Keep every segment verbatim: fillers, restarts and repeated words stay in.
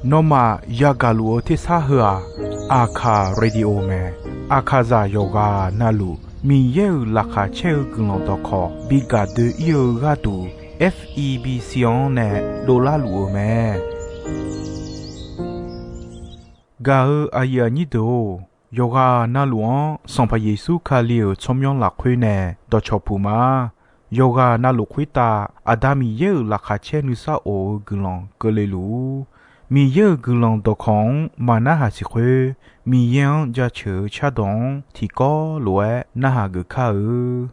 Nawmaf yagaq luf-eu tersar heu-aq, Aqkaq Radio mae. Aqkaqzaq yawqghaq navluf Miqyaer-euq laqkhaq caer-eu guiqlanq dawqkawq bi gaq doe-ir-eu gharduq, F E B C-anr nae dovlar luf-eu mae. Gaq-eu aqyuif aqnyir deuq-or, yawqghaq navluf-anr Sanqpaq Yeqsur Kali-euq tsawrmyanr lafkhoer nae dawqcawq puq ma. Yawqghaq navluf khoertav Aqda Miqyaer-euq laqkhaq caer nuisar of-eu guiqlanq keuvle luf-ur. Miqyaer-euq guiqlanq dawqkawq-anr maqnarhaq siq khoer, Miqyaer-anr jaceuq-eu cardawq-anr tiqkawv lof-aer narhaq geuf kar-eu.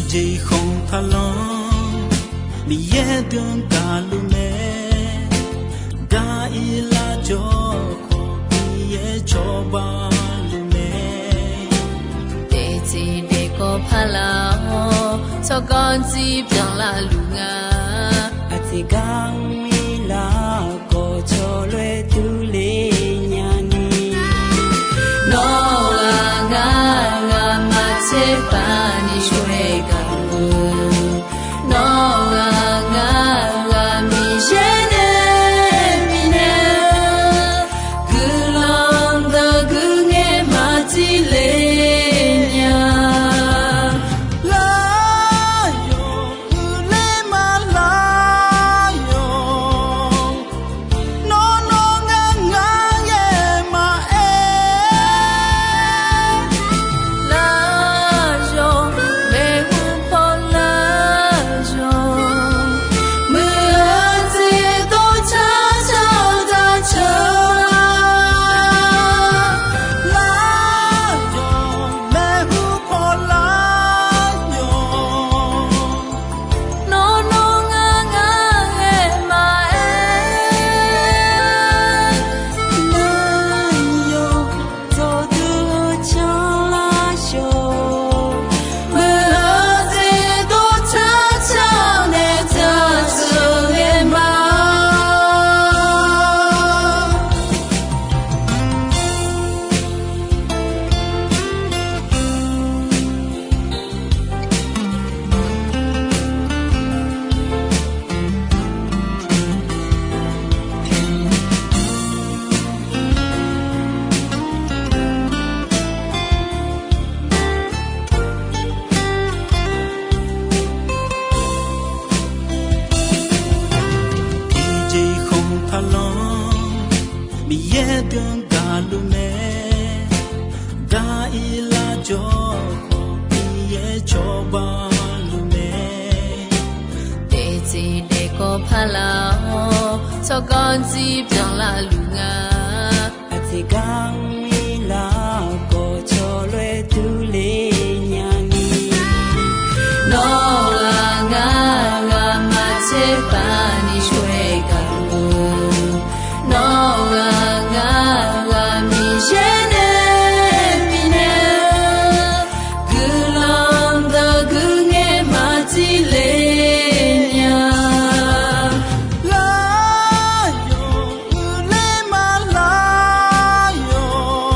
Tiqjeq khanqpaq lanr Miqyaer deuq-anr gaqluf mae. Gaq-ir lar jawr khawf Miqyaer cawba luf mae. Daefteq daefkawv paq lar-awr tsawrganr dzir byanlar luf nga. Aqteq gar-anr ir lar khawf cawloer durler nyani. Nawr-aq ngar ghaq maqtser paq ni shawr-aer gaq-eu. Nawr-aq ngar ghaq Miqyaer nae bifnaeq-eu guiqlanq deuq guiqngaer maqtser le nya. Lar yawq uiqler ma lar yawq. Nawr nawr ngar ngar ghae maqaer. Lar yawq maeqhu paw lar yawq. Muiq-eu jeq dov car car daq ceuq-a. Lar yawq maeqhu paw lar yawq. Nawr nawr ngar ngar ghae maqaer. Lar yawq dawqdui-eu car lar yawq. Muiq-eu jeq dov car car nae daq ceuq ghae ma. Tiqjeq khanqpaq lanr Miqyaer deuq-anr gaqluf mae. Gaq-ir lar jawr khawf Miqyaer cawba luf mae. Daefteq daefkawv paq lar-awr tsawrganr dzir byanlar luf nga. Aqteq gar-anr ir lar khawf cawloer durler nyani. Nawr-aq ngar ghaq maqtser paq ni shawr-aer gaq-eu. Nawr-aq ngar ghaq Miqyaer nae bifnaeq-eu guiqlanq deuq guiqngaer maqtser le nya. Lar yawq uiqler ma lar yawq.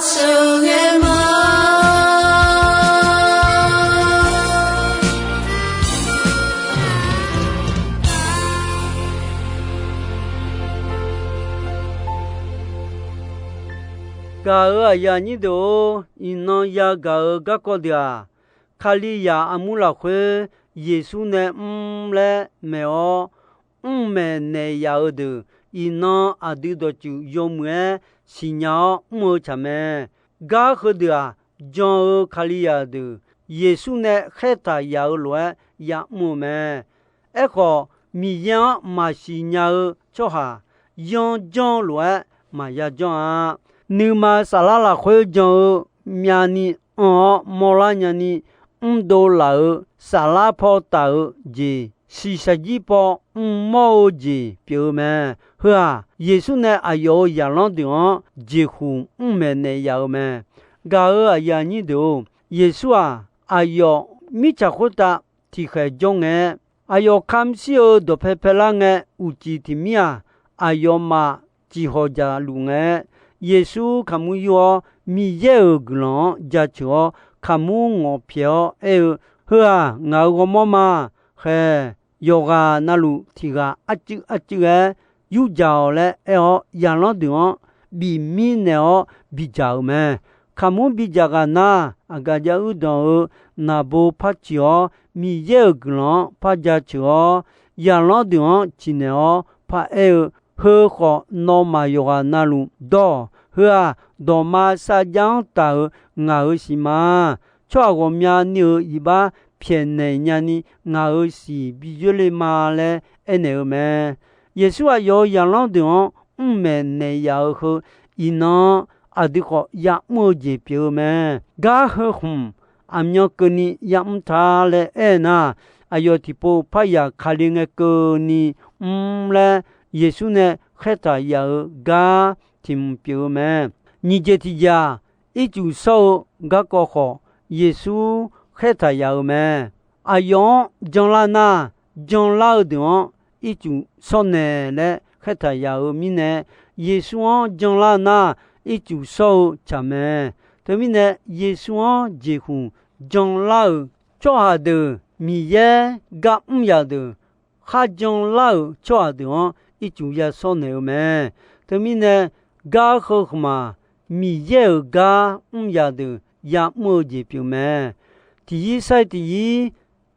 sheuqghae ma. Gaq-euq aqyuif aqnyir deuq-or, iqnan yagaq-eu garkawv deuq-aq, Kalizaq armur lafkhoer Yeqsur nae mr laer maeq-awr, mr maeqnaeq yaf-eu deuq, iqnan aqdui dawqtsuif yawmuiq-aer siqnya-awr mr-eu tsaq mae. Gar heudeuq-aq, jan-eu Kalizaq deuq Yeqsur nae khaertaq yaf-eu lof-aer ya'mr-eu mae. Aerkhawf, Miqyaer-anr maqsiq nya-eu tsawrhaq yanr janr-eu lof-aer maqya janr-a. Nuima saflar lafkhoer jan-eu myavni anr-awr mawrlar nyani mrdov laf-euq saflar paw taf-eu jeq, shiqshaq jir paw mrmawr-eu jeq pyeuf-eu mae. Heu-aq, Yeqsur nae aqyawf-euq zaqlanr deuq-anr jeqhuq mr maeqnaeq yaf-eu mae. Gaq-euq aqyuif aqnyir deuq-or, Yeqsur-aq, aqyawf mirtsaq khoertav tiqkhaeq jawr ngae-aer, aqyawf kamq shir-eu dawqpae paelar ngae, uqcif tiq mir-aq, aqyawfmaf ciqhawq dzaqluf ngae-aer, Yeqsur kaqmur yur-awr, Miqyaer-euq guiqlanq-anr jaceuq-awr, kaqmur ngawq pyaeq-awr aer-eu, Heu-aq, ngaq-euq ghawrmawr ma. Khaeq, yawqghaq navluf tiq ghaq arcuiv arcuiv-aer yurdzaq-awq laer aer-awr, zaqlanr deuq-anr bif mirnaeq-awr bidzaq-euq mae. Kaqmur bidzaq ghaq nar, aqgaf jav uir danq-eu naqbo par ciq-awr, Miqyaer-euq guiqlanq-anr par jaceuq-awr, zaqlanr deuq-anr ciqnaeq-awr paraer-eu, Heu khawf, nawmaf yawqghaq navluf dawr-awq. Heu-aq, dawqma sarjax-anr taf-euq ngaq-euq siq ma. Tsawrhaq ghawqmyani-euq iqbax pyaeqnaeq nyani ngaq-euq siq bi yoerle ma laer aernaeq-eu mae. Yeqsur aqyawf-euq zaqlanr deuq-anr mr maeqnaeq yaf-eu heu, iqnan aqdui khawf ya'mr-eu jeq pyeuf-eu mae. Gar heu khmq aqmyan keuvni ya'mr ta laer aernar, aqyawf tiqpov paryaq Kali ngae keuvni mr laer Yeqsur nae khaertaq yaf-eu gar tiq hmq pyeuf-eu mae. Nyiq jeq tiq jeq-aq, ircuf shawr-eu garkawv khawf, Yeqsur khaertaq yaf-eu mae. Aqyawf-anr janlar nar, janlar-eu deuq-anr ircuf shawr naeq laer khaertaq yaf-eu mirnae, Yeqsur-anr janlar nar, ircuf shawr-eu tsaq mae. Teumirnae, Yeqsur-anr jeqhuq janlar-euq tsawrhaq deuq, Miqyaer gar mr yaf deuq, kharjan lar-euq tsawrhaq deuq-anr ircuf ya shawr naeq-eu mae. Teumirnae, gar heu khmq-aq, Miqyaer-euq gar mr yaf deuq ya'mr-eu jeq pyeuf mae. Tiqyir sar-iq tiqyir,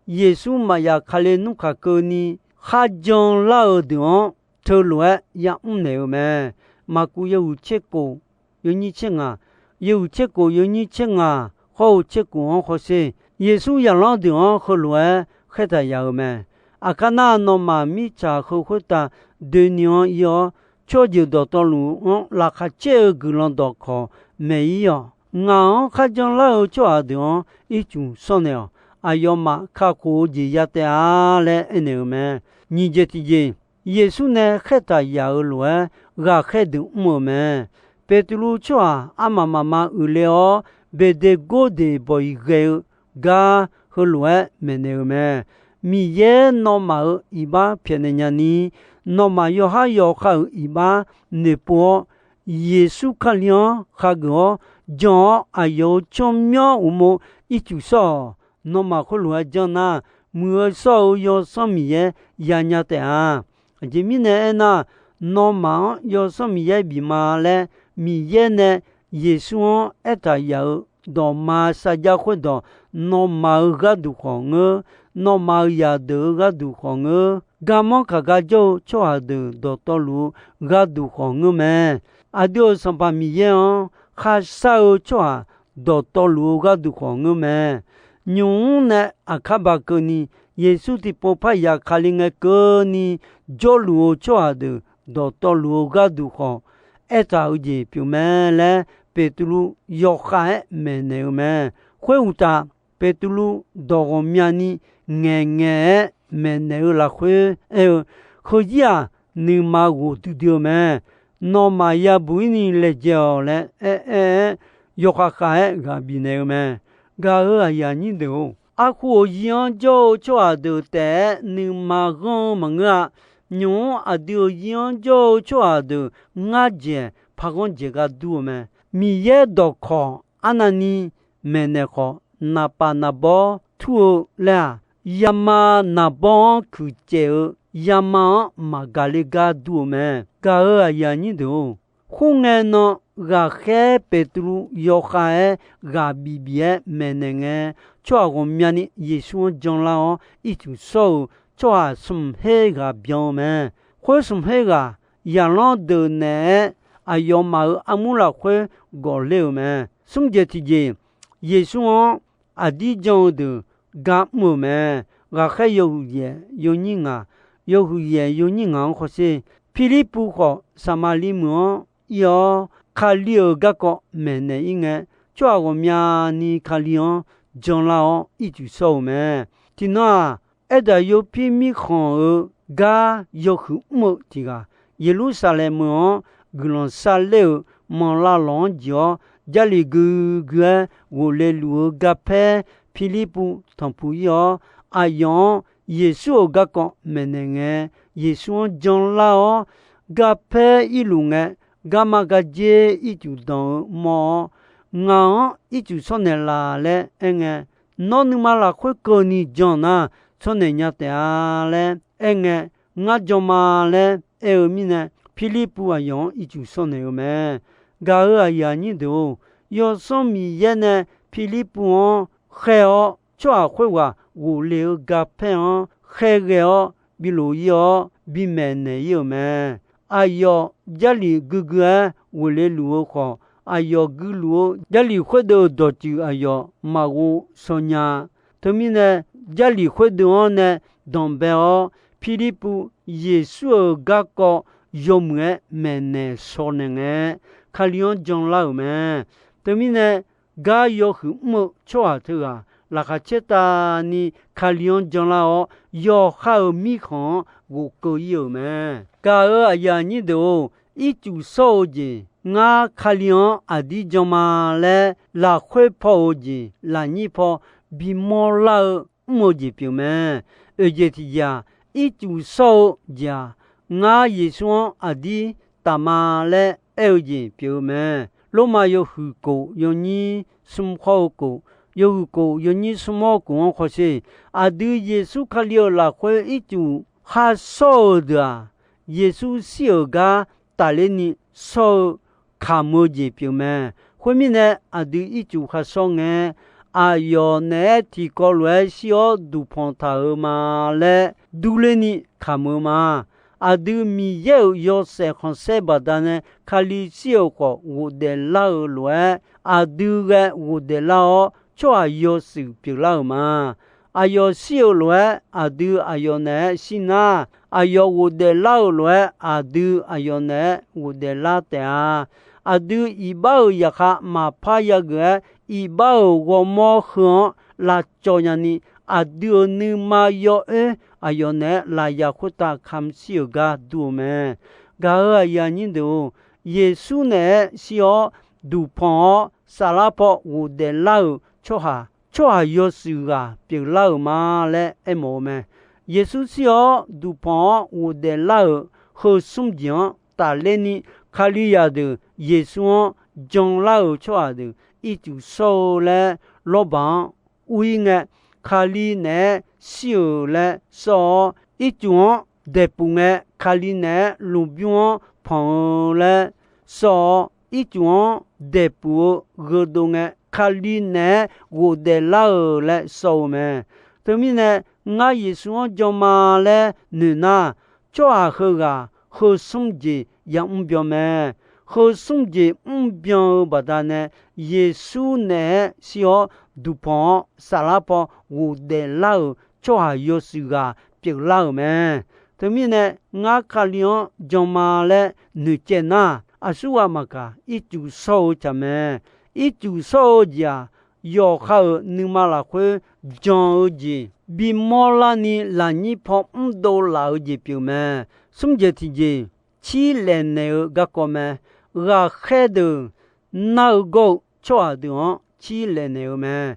Yeqsur maqyaf Kali nmr kaq keuvni kharjan lar-eu deuq-anr teulof-aer ya'mr naeq-eu mae. Maqkuv yawhuiq tser kof yawnyir tser ngaq, yawhuiq tser kof yawnyir tser ngaq, hawr-eu tser kof-anr hawsher. Yeqsur zaqlanr deuq-anr heulof-aer khaertaq yaf-eu mae. Aqkar nar, nawmaf mirtsaq heu khoertav doeni-anr ir-awr, tsawrjeuq dawqtawvluf-anr laqkhaq caer-eu guiqlanq dawqkawq maeq-ir-awq. Ngaq-anr kharjan lar-eu tsawrhaq deuq-anr ircuf shawr naeq-awq. Aqyawfmaf kakhof-eu jeq ya taef-a laer aernaeq-eu mae. Nyiq jeq tiqjeq, Yeqsur nae khaertaq yaf-euq lof-aer ghaqkhaer deuq mr-eu mae. Beqtuvluv tsawrhaq armaf mafma uiqle-awr, Beqdeqgordeq bawq-iq ghae-eu gar heulof-aer maeqnaeq-eu mae. Miqyaer nawmaf-euq iqbax pyaeqnaeq nyani, nawmaf yawqhar yawqha-euq iqbax noeqpov-awr, Yeqsur Kali-anr khageuf-awr jan-awr, aqyawf-euq tsawrmyanr uqmov ircuf shawr-awq. Nawmaf khoerlof-aer janr nar, Muiq-eu shawr-eu Yawsanr Miqyaer yanya taef-a. Aqjeq mirnae aernar, nawmaf-anr Yawsanr Miqyaer bif ma laer, Miqyaer nae Yeqsur-anr aertaq yaf-euq dawqma sarjax khoerdawq, nawmaf-euq gharduq khawf ngeur, nawmaf-euq zaqdeuq-euq gharduq khawf ngeur, garmanr kaq gar jawr-eu tsawrhaq deuq dawqtawvluf-eu gharduq khawf ngeur mae. Aqdui-euq Sanqpaq Miqyaer-anr kharshar-eu tsawrhaq dawqtawvluf-eu gharduq khawf ngeur mae. Nymq-mr nae aqkar baq keuvni, Yeqsur tiqpov paryaq Kali ngae keuvni jawrluf-eu tsawrhaq deuq dawqtawvluf-eu gharduq khawf aertaq-eu jeq pyeuf mae laer, Beqtuvluv yawkhav-aer maeqnaeq-eu mae. Khoeruqtaf, Beqtuvluv dawq ghawqmyani ngaeqngaeq-aer maeqnaeq-eu lafkhoer aer-eu, Heuzir-aq, nuima ghof duidui-eu mae. Nawmaf yabuq-ir ni laejae-awq laer aer-aer-aer, yawkhav khav-aer ghaq bifnaeq-eu mae. Gaq-euq aqyuif aqnyir deuq-or, arhu-euq zir-anr jawr-eu tsawrhaq deuq taef-aer nuima ghanr-eu maqngeur-a. Nymq-mr aqdui-euq zir-anr jawr-eu tsawrhaq deuq ngar dzaeq par ghanr dzaeq gar dur-eu mae. Miqyaer dawqkawq arnavni maeqnaeq khawf, naqpaf naqbawr tur-eu laer-aq, yama naqbawr-anr kuiqcaev-eu yama-anr maqgaq le gar dur-eu mae. Gaq-euq aqyuif aqnyir deuq-or, khoerngae nan ghaqkhaer Beqtuvluv yawkhav-aer ghaq bif bif-aer maeqnaeq ngae, tsawrhaq ghawqmyani Yeqsur-anr janlar-awr ircuf shawr-euq tsawrhaq smq her ghaq byan-eu mae. Khoer smq her ghaq, zaqlanr deuq naeq-aer aqyawfmaf-euq armur lafkhoer gawqler-euq mae. Smr jeq tiqjeq, Yeqsur-anr aqdir jan-eu deuq gar mr-euq mae. Ghaqkhaer yawhuiq yaef yawnyir ngaq, yawhuiq yaef yawnyir ngaq-anr hawsher. Pirlirpuv khawf, Saqmaqliv meuq-anr ir-awr, Kali-euq garkawv maeqnaeq ir ngae, tsawrhaq ghawqmyani Kali-anr janlar-awr ircuf shawr-eu mae. Tiqnan-aq, Aerdaq yawpir mirkhanq-euq gar yawhuiq mr-eu tiq ghaq, Yeqlursaqlaeq meuq-anr guiqlanq sarler-euq manqlav lawq-anr jeq-awr, Jarlif guigui-aer ghofle luf-eu garpaer Pirlirpuv tanqpuq ir-awr, aqyawf-anr Yeqsur-euq garkawv maeqnaeq ngae, Yeqsur-anr janlar-awr, garpaer irluf ngae, garma gardzer ircuf danq-eu mawr-awr, Ngaq-anr ircuf shawr naeqlaf laer aerngae, Nawr nuima lafkhoer keuvni jan nar, shawr naeq nya taef-a laer aerngae, Ngar jan ma laer aer-eu mirnae, Pirlirpuv aqyawf-anr ircuf shawr naeq-eu mae. Gaq-euq aqyuif aqnyir deuq-or, Yawsanr Miqyaer nae Pirlirpuv-anr khaer-awr, tsawrhaq khoerghaq ghofle-eu garpaer-anr khaerghae-awr bilof ir-awr bimaeq naeq ir-euq mae. Aqyawf Jarlif guigui-aer ghofle luf-eu khawf, aqyawf guiluf-eu Jarlif khoerdeuv-euq dawqtsuif aqyawf maqghov shaw nya. Teumirnae, Jarlif khoerdeuv-anr nae danqbae-awr, Pirlirpuv Yeqsur-euq garkawv yawmuiq-aer maeqnaeq shaw naeq ngae, Kali-anr janlar-euq mae. Teumirnae, gar yawhuiq mr-eu tsawrhaq teughaq laqkhaq caertavni Kali-anr janlar-awr, yawqha-euq mirkhanq-anr ghofkeuv ir-euq mae. Gaq-euq aqyuif aqnyir deuq-or, ircuf shawr-eu jeq, ngar Kali-anr aqdir jan ma laer lafkhoer paw-euq jeq lafnyir paw bimawr lar-eu mr-eu jeq pyeuf mae. Oeq jeq tiqjeq-aq, ircuf shawr-eu jeq-aq, ngar Yeqsur-anr aqdir taf ma laer aer-eu jeq pyeuf-eu mae. Lormav yawhuiq kof yawnyir smr khawr-eu kof, yawhuiq kof yawnyir smr hawr-eu kof-anr hawsher. Aqdui Yeqsur Kali-euq lafkhoer ircuf khar shawr-eu deuq-aq, Yeqsur shir-euq gar tafler ni shawr-eu kamq-eu jeq pyeuf mae. Khoermirnae, aqdui ircuf khar shawr ngae, aqyawf naeq-aer tiqkawv lof-aer shir-awr duqpanq taq-euq ma laer durler ni kamq-eu ma. Aqdui Miqyaer-euq yawshaef khanqsaer baqdanae Kali shir-euq khawf ghofdaef lar-eu lof-aer, aqdui ghae ghofdaef lar-awr tsawrhaq yawshuif pyeuflar-euq ma. Aqyawf shir-euq lof-aer aqdui aqyawf naeq-aer shir nar, aqyawf ghofdaef lar-euq lof-aer aqdui aqyawf naeq-aer ghofdaef lar taef-a. Aqdui iqbax-euq zaqkhav maqpar yageuf-aer, iqbax-euq ghawrmawr heu-anr lavcawv nyani, aqdui-euq nuima yawoer aqyawf naeq-aer lafyaq khoertav kamq shir-euq gar dur-eu mae. Gaq-euq aqyuif aqnyir deuq-or, Yeqsur naeq-aer shir-awr duqpanq-awr saflar paw ghofdaef lar-euq tsawrhaq, tsawrhaq yawshuif ghaq pyeuflar-euq ma laer aermawf-eu mae. Yeqsur shir-awr duqpanq-awr ghofdaef lar-euq heu smr jeq-anr tafler ni, Kalizaq deuq Yeqsur-anr janlar-euq tsawrhaq deuq ircuf shawr-eu laer lawrbaq-anr ur-ir ngae, Kali naeq-aer shir-euq laer sawr-awr, ircuf-anr daeqpuf ngae, Kali naeq-aer lmqbymr-anr panq-eu laer sawr-awr, ircuf-anr daeqpuf-eu gheudov ngae, Kali naeq-aer ghofdaef lar-euq laer sawr-eu mae. Teumirnae, ngar Yeqsur-anr jan ma laer noeq nar, tsawrhaq heughaq heu smr jeq yamr byan mae. Heu smr jeq mrbyan-eu baqdanae, Yeqsur naeq-aer shir-awr duqpanq-awr saflar paw ghofdaef lar-euq tsawrhaq yawshuif ghaq pyeuflar-euq mae. Teumirnae, ngar Kali-anr jan ma laer noeqcaev nar, aqsurghaq maqkaq ircuf shawr-eu taq mae. Ircuf shawr-eu jeq-aq, yawqha-euq nuima lafkhoer jan-eu jeq, bimawr larni lafnyir paw mrdov laf-eu jeq pyeuf mae. Smr jeq tiqjeq, cir laef naeq-eu garkawv mae. Ghaqkhaer deuq nar-eu gawr-eu tsawrhaq deuq-anr cir laef naeq-eu mae.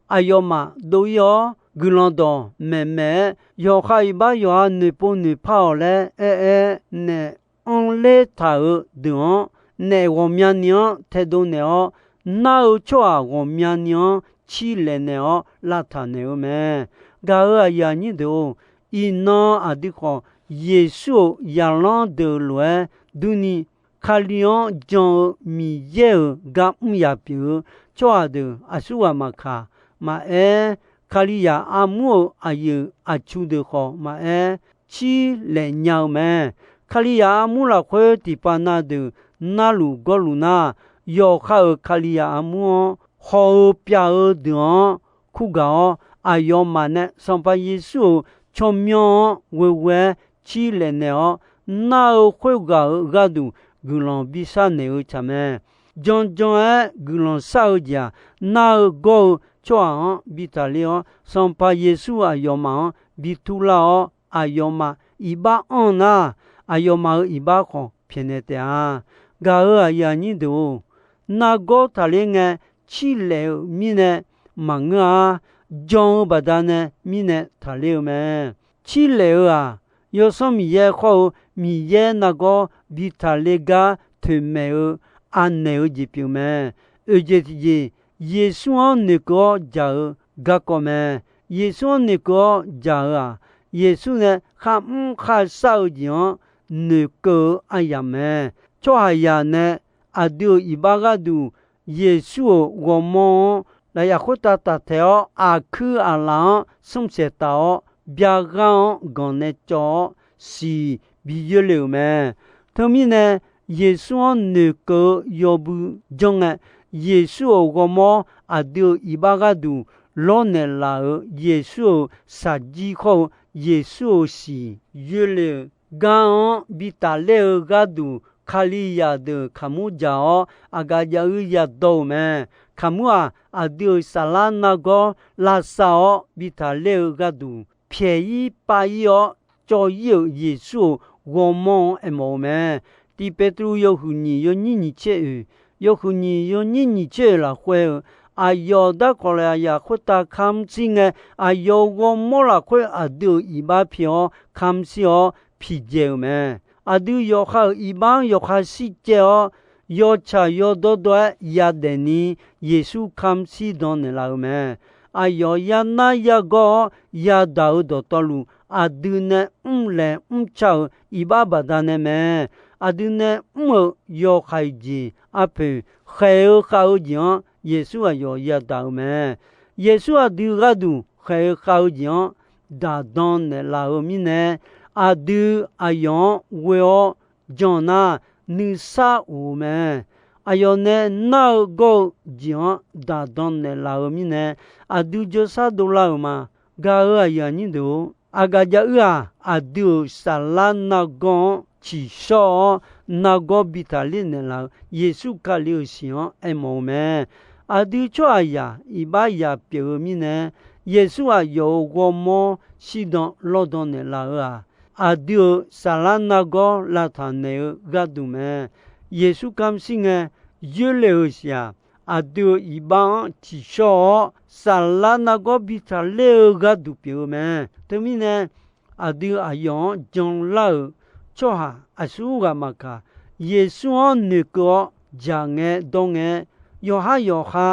Aqyawfmaf dov-ir-awr, guiqlanq dawq maeqmaeq-aer, yawqha iqbax yawqha noeqpov noeqpar-awq laer aer-aer naef anrler taq-euq deuq-anr naef ghawqmyani-anr taedov naeq-awr, nar-eu tsawrhaq ghawqmyani-anr cirlaef naeq-awr lavtaq naeq-eu mae. Gaq-euq aqyuif aqnyir deuq-or, iqnan aqdui khawf Yeqsur-euq zaqlanr deuq lof-aer durni, Kali-anr jan-eu Miqyaer-euq gar mr yaf pyeuf-eu tsawrhaq deuq aqsurghaq maqkaq, maqaer, Kalizaq armur-euq aqyuif aqtsu deuq khawf maqaer, cirlaef nya-eu mae. Kalizaq armur lafkhoer tiqpav na deuq narluf gawrluf nar, yawqha-euq Kalizaq armur-anr haw-eu pyav-eu deuq-anr kurgaq-awr, aqyawfmaf nae Sanqpaq Yeqsur-euq tsawrmyanr-anr ghoeghoe-aer cirlaef naeq-awr, nar-eu khoerghaq-euq gharduq guiqlanq bishar naeq-eu tsaq mae. Janjan-aer guiqlanq shar-eu jeq-aq, nar-eu gawr-eu tsawrhaq-anr bi taqler-awr, Sanqpaq Yeqsur aqyawfmaf-anr bi turlar-awr, aqyawfmaf iqbax anr nar, aqyawfmaf-euq iqbax khawf pyaeqnaeq taef-a. Gaq-euq aqyuif aqnyir deuq-or, nargawr taqler ngae, cirlaef-euq mirnae maqngeur-a. Jan-eu baqdanae mirnae taqler-eu mae. Cirlaef-eu-aq, Yawsanr Miqyaer khawr-eu Miqyaer nargawr bi taqler gar toeqmaeq-eu anaeq-eu jeq pyeuf mae. Oeq jeq tiqjeq, Yeqsur-anr noeqkeuv-awr jaq-eu garkawv mae. Yeqsur-anr noeqkeuv-awr jaq-eu-aq, Yeqsur nae kharmr kharshar-eu jeq-anr noeqkeuv-eu aryamq mae. Tsawrhaqzaq nae aqdui-euq iqbax gharduq Yeqsur-euq ghawrmawr-anr lafyaf khoertav taftaeq-awr, aqkuir aqlaf-anr smrsaeq taf-awr, byaghar-anr ganq nae cawv-awr siq bi yoerle-euq mae. Teumirnae, Yeqsur-anr noeqkeuv-eu yawbui janr ngae, Yeqsur-euq ghawrmawr aqdui-euq iqbax gharduq lawrnaeq laf-euq Yeqsur-euq shaqjir khawr-eu Yeqsur-euq siq yoerle-euq gar-anr bi tafler-eu gharduq, Kalizaq deuq kaqmur dzaq-awr, aqgaf jav-ir yadawr-euq mae. Kaqmur-aq, aqdui-euq saflar nargawr lavsav-awr bi taqler-eu gharduq, pyaeq-ir pav-ir-awr cawv-ir-euq Yeqsur-euq ghawrmawr-anr aermawf-eu mae. Tiq Petru yawhuiq nyiq yawnyir nyiq tser oeq, yawhuiq nyiq yawnyir nyiq tser oeq lafkhoer-eu, aqyawf darkawq lafyaq khoertav kamr shir ngae, aqyawf-euq ghawrmawr lafkhoer aqdui-euq iqbax pi-awr kamr shir-awr piqdzaeq-euq mae. Aqdui yawqha-euq iqbax-anr yawqha shircaev-awr, yawtsaq yawdawr dawr-aer yadaef ni Yeqsur kamr shir dan naeqlaf-euq mae. Aqyawf yanar yagawr-awr yadaq-euq dawqtawvluf, aqdui nae mrlaeq mrca-euq iqbax baqdanae mae. Aqdui nae mr-euq yawhaiq jeq arpoeq, khaeq-eu khav-eu jeq-anr Yeqsur aqyawf yadaq-euq mae. Yeqsur aqdui gharduq khaeq-eu khav-eu jeq-anr daqdan naeqlaf-eu mirnae, aqdui aqyawf-anr ghoe-awr jan nar, nuisar of-eu mae. Aqyawf nae nar-eu gawr-eu jeq-anr daqdan naeqlaf-eu mirnae, aqdui jawrshar dovlar-euq ma. Gaq-euq aqyuif aqnyir deuq-or, aqgaf jav-ir-aq, aqdui-euq saflar nargawr-anr tsiqshawr-awr, nargawr bi taqler naeqlaf-euq Yeqsur Kali-euq siq-anr aermawf-eu mae. Aqdui tsawrhaqzaq iqbax zaq pyeuf-eu mirnae, Yeqsur aqyawf-euq ghawrmawr shirdan lawrdan naeqlaf-eu-aq, aqdui-euq saflar nargawr lavtaq naeq-eu gharduq mae. Yeqsur kamr shir ngae, yoerle-euq siq-aq, aqdui-euq iqbax-anr tsiqshawr-awr, saflar nargawr bi taqler-eu gharduq pyeuf-eu mae. Teumirnae, aqdui aqyawf-anr janlar-euq tsawrhaq aqsurghaq maqkaq, Yeqsur-anr noeqkeuv-awr jaq ngae dawr ngae-aer, yawqhar yawqha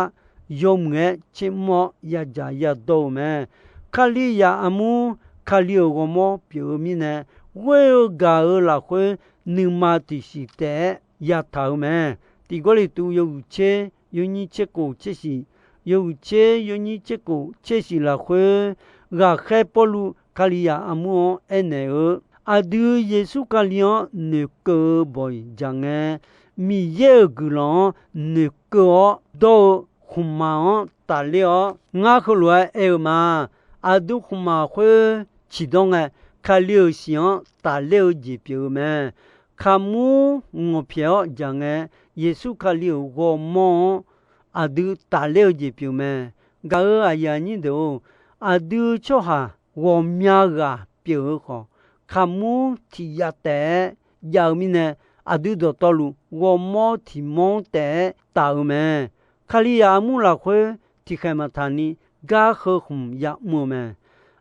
yawmuiq-aer tsermr-awr yadzaq yadawr-eu mae. Kalizaq armur Kali-euq ghawrmawr pyeuf-eu mirnae, ghoer-eu gaq-eu lafkhoer nuima tiqsiq taef-aer yataq-eu mae. Tiq Gawrliqtu yawhuiq tser yawnyir tser kof tser shiq, yawhuiq tser yawnyir tser kof tser shiq lafkhoer, ghaqkhaer Pawrluv Kalizaq armur-anr aernaeq-eu, aqdui Yeqsur Kali-anr noeqkeuv-eu bawq-iq jaq ngae, Miqyaer-euq guiqlanq-anr noeqkeuv-awr dawr-eu khmqmaq-anr tafler-awr, ngar heulof-aer aer-eu ma. Aqdui khmqmaq khoer ciqdawr ngae, Kali-euq siq-anr tafler-eu jeq pyeuf-eu mae. Kaqmur ngawqpyaeq-awr jaq ngae, Yeqsur Kali-euq ghawrmawr-anr aqdui tafler-eu jeq pyeuf mae. Gaq-euq aqyuif aqnyir deuq-or, aqdui tsawrhaq ghawqmya ghaq pyeuf-eu khawf, kaqmur tiq yav taef-aer jav-eu mirnae, aqdui dawqtawvluf ghawrmawr tiq mawr taef-aer taf-eu mae. Kalizaq armur lafkhoer tiqkhaeq maqtaq ni gar heu khmq yamr-eu mae.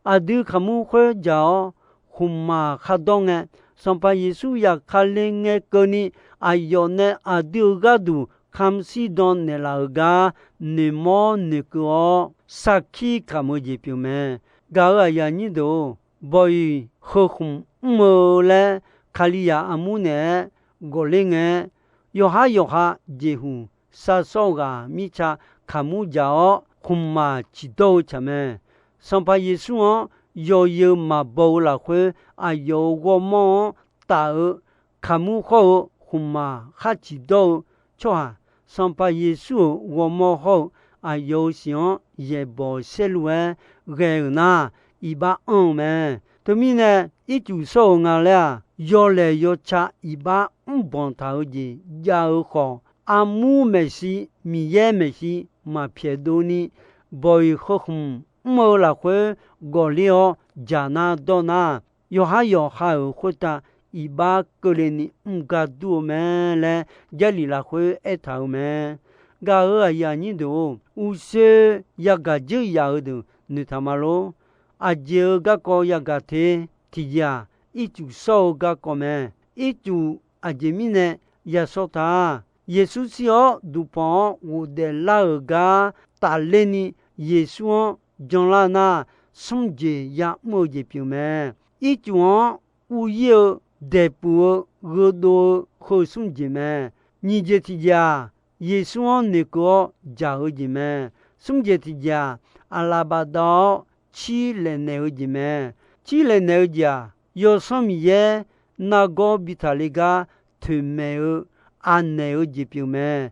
Aqdui kaqmur khoer jaq-awr, khmqmaq khardawr ngae, Sanqpaq Yeqsur zaqkhav le ngae keuvni, aqyawf nae aqdui-euq gharduq kamq shirdan naeqlaf-euq gar noeqmawr noeqkeuv-awr, sarkir kamq-eu jeq pyeuf mae. Gaq-euq aqyuif aqnyir deuq-or, bawq-iq heu khmq mr-eu laer Kalizaq armur naeq-aer gawqler ngae-aer, yawqhar yawqha jeqhuq sarsawr ghaq mirtsa kaqmur dzaq-awr, khmqmaq ciqdawr-eu tsaq mae. Sanqpaq Yeqsur-anr yawzeu maqbaw-eu lafkhoer, aqyawf-euq ghawrmawr-anr taf-eu kaqmur hawr-eu khmqmaq khar ciqdawr-eu tsawrhaq, Sanqpaq Yeqsur-euq ghawrmawr hawr-eu aqyawf-euq siq-anr yaeqbawq saerlu-aer ghae-euq nar, iqbax anr-eu mae. Teumirnae, ircuf shawr-eu nga laer-aq, yawlaeq yawca iqbax mrbanq taq-eu jeq jav-eu khawf, armur maeqshi, Miqyaer maeqshi maqpyaeqdov ni, bawq-iq heu khmq mr-eu lafkhoer gawqler-awr dzaq nar dawr nar, yawqhar yawqha-euq khoertav iqbax keuvle ni mr gar dur-eu mae laer Jarlif lafkhoer aertaq-euq mae. Gaq-euq aqyuif aqnyir deuq-or, uqshoe yagaq dzeur yaf-eu deuq noeqtaq ma lor. Aqjeq-euq garkawv yagaq te. Tiqjeq-aq, ircuf shawr-eu garkawv mae. Ircuf aqjeq mirnae yashawr ta. Yeqsur shir-awr duqpanq-anr ghofdaef lar-euq gar tafler ni, Yeqsur-anr janlar nar, smr jeq yamr-eu jeq pyeuf mae. Ircuf-anr uryir-eu daeqpuq-eu gheudov-eu heu smr jeq mae. Nyiq jeq tiqjeq-aq, Yeqsur-anr noeqkeuv-awr dzaq-eu jeq mae. Smr jeq tiqjeq-aq, aqlaf bafdav-awr cir laeqnaeq-eu jeq mae. Cir laeqnaeq-eu jeq-aq, Yawsanr Miqyaer nargawr bi taqle gar toeqmaeq-eu anaeq-eu jeq pyeuf mae.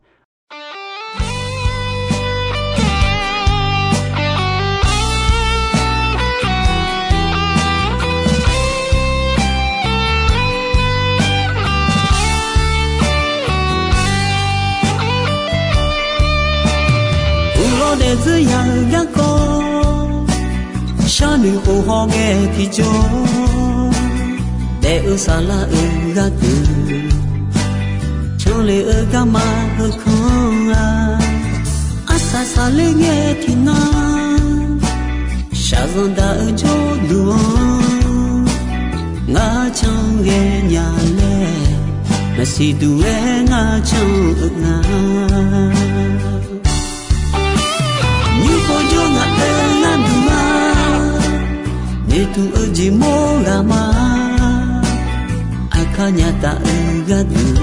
Uqlawr daefzeur ya-eu garkawv, sharnoeq of hawr ngae tiqjawr, daef-eu saflar-euq gharduq, canle-eu garma heukanr-a, arsaq saqler ngae tiqnan, shaqzanq daq-eu jawrduq-anr, ngar can ghaenya laer, maqsiq duq-aer ngar can-eu nga. Nymr pov jawr ngaq-euq gharduq-a, noeqtmq-eu jeq mawr ghaq ma. Aqkar nya taf-eu gharduq,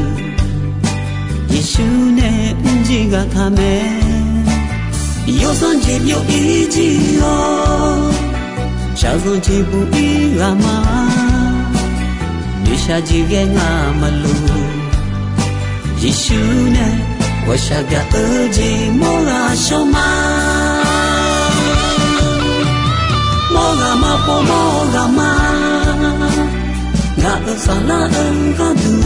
Yeqsur nae mrjir ghaq taq mae. Yawsanr jeq byov-ir jir-awr, shaqzanq jeq buq-ir ghaq ma. Noeqshaq jeq ghae ngamaf luf, Yeqsur nae ghawqshaq gaq-eu jeq mawr ghaq shawr ma. Mawr ghaq ma, pov mawr ghaq ma. Ngaq-euq saflar-eu gharduq,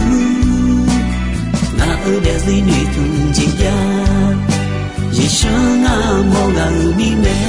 ngaq-euq daefzir noeqtmq jeq jav, Yeqsur ngar mawr ghaq-euq mirnae.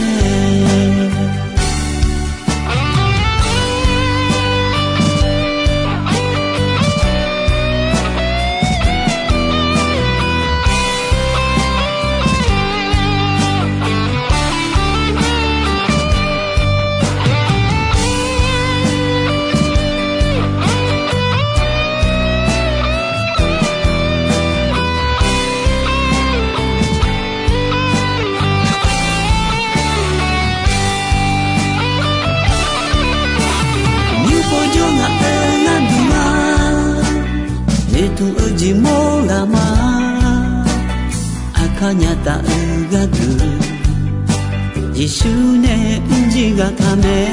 Nymr pov jawr ngaq-euq gharduq-a, noeqtmq-eu jeq mawr ghaq ma. Aqkar nya taf-eu gharduq, Yeqsur nae mrjir ghaq taq mae.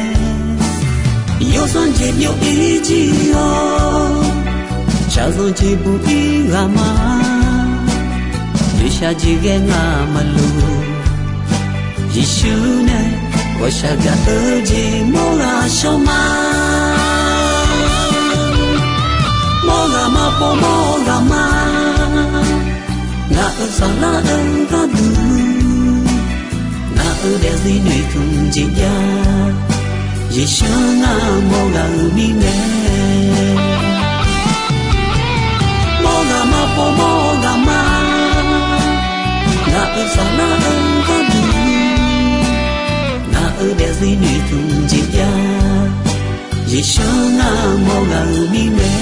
Yawsanr jeq byov-ir jir-awr, shaqzanq jeq buq-ir ghaq ma. Noeqshaq jeq ghae ngamaf luf, Yeqsur nae ghawqshaq gaq-eu jeq mawr ghaq shawr ma. Mawr ghaq ma, pov mawr ghaq ma. Ngaq-euq saflar-eu gharduq, ngaq-euq daefzir noeqtmq jeq jav, Yeqsur ngar mawr ghaq-euq mirnae. Mawr ghaq ma, pov mawr ghaq ma. Ngaq-euq saflar-eu gharduq, ngaq-euq daefzir noeqtmq jeq jav, Yeqsur ngar mawr ghaq-euq mirnae.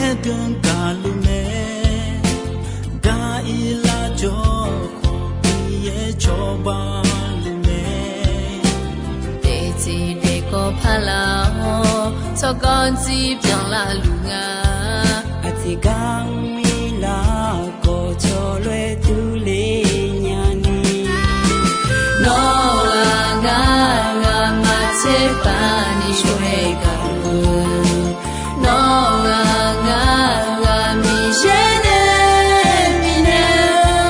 Miqyaer deuq gaqluf mae, gaq-ir lar jawr khawf Miqyaer cawba luf mae. Daeftiq daefkawv paq laf-awr, tsawrganr dzir byanlar luf nga. Aqtiq gar mr-ir lar khawf, tsawrloer durler ler nyani. Nawr-aq ngar, ngamaf tserpav ni shawr-aer gaq-eu, nawr-aq ngar, ngamaf Miqyaer nae bifnaeq-eu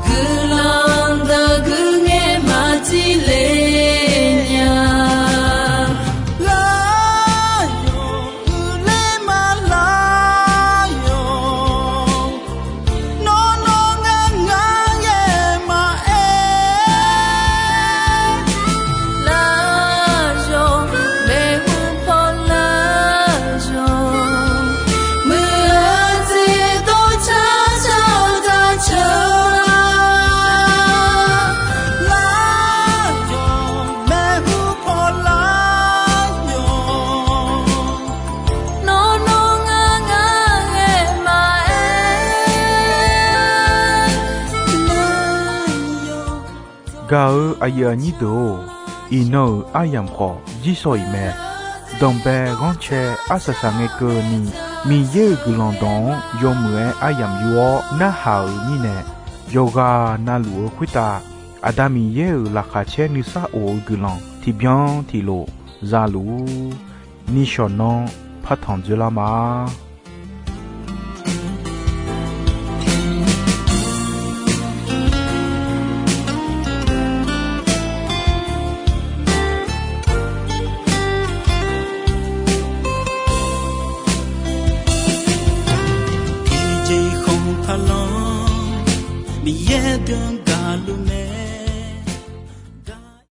guiqlanq deuq guiqngaer maqdir le nya. Lar yawq, uiqler ma lar yawq, nawr nawr ngar ngar ngae maqaer. Lar yawq, maeqhu paw lar yawq, muiq-eu jeq dawr car car taq ceuq. Lar yawq, maeqhu paw lar yawq, nawr nawr ngar ngar ngae maqaer. Gaq-eu aqyuif aqnyir deuq-or, iqnan-euq aryamq khawf jirshaw-iq mae. Danqbae ghanrcae arsaq saq ngae keuvni, Miqyaer-euq guiqlanq dawq-anr yawmuiq-aer aryamq yur-awr narhaq-euq mirnae, yawqghaq navluf-eu khoertav Aqda Miqyaer-euq laqkhaq caer nuisar of-eu guiqlanq tiqbyan tiqlof zaluf-ur. Nishawq nanr partanq dzoerlar ma. Tiqjeq khanq taqlanr, Miqyaer deuq gaqluf